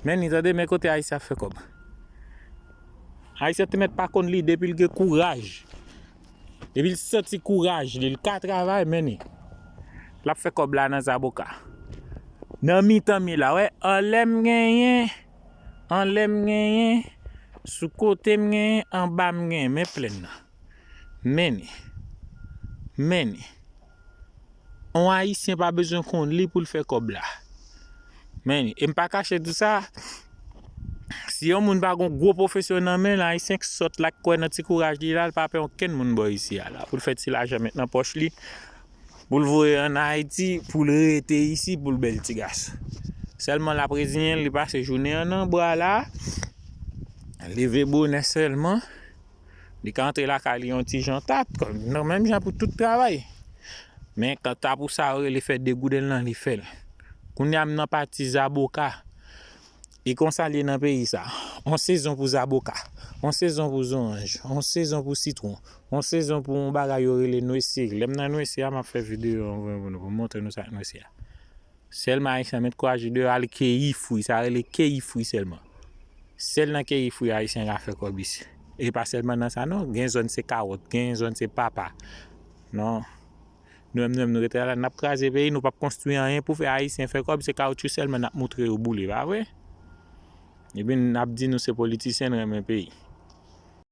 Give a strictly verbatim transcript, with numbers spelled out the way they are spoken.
Men ni tande, men kote Ayisyen ap fè kòb. Ayisyen te mèt pa konn li depi l gen kouraj. Depi l santi kouraj li, l ka travay, men ni. L ap fè kòb la nan Zaboka. Nan mitan mi la, wè, anlè m genyen, anlè m genyen, sou kote m genyen, anba m genyen, men plèn nan. Men ni. Men ni. Yon Ayisyen pa bezwen konn li pou l fè kòb la. Men ni. E m pa kache di sa, si yon moun pa gon gwo pwofesyon nan men l, Ayisyen k sòt la, k kwè nan ti kouraj li la, l pa pè okenn moun bò isi a la. Pou l fè ti lajan met nan pòch li, pou l voye ann Ayiti, pou l rete isi, pou l bèl ti gason. Sèlman l ap reziyen l, li pase jounen an nan bwa la, leve bonè sèlman, li ka antre lakay li yon ti jan ta, kòm nan menm jan pou tout travay. Men kanta pou sa yo rele fè degouden lan, li fè l. Kounye a m nan pati Zaboka. E konsa l ye nan peyi sa. On sezon pou zaboka, on sezon pou zoranj, on sezon pou sitwon, on sezon pou yon bagay yo rele nwesi. Lè m nan nwesi a, m ap fè videyo an voye pou nou, pou m montre nou sa k nwesi a. Sèlman Ayisyen met kouraj li deyò, al keyi fwi, sa rele keyi fwi sèlman. Sèl nan keyi fwi Ayisyen ka fè kòb isi. E pa sèlman nan sa non, gen zòn se kawòt, gen zòn se papa. Non. Nou menm, nou menm, nou rete la, n ap kraze peyi, nou p ap konstwi anyen pou fè Ayisyen fè kòb, se kawotchou sèlman n ap moutre yo boule, pa vre? Epi n ap di nou se politisyen, n renmen peyi.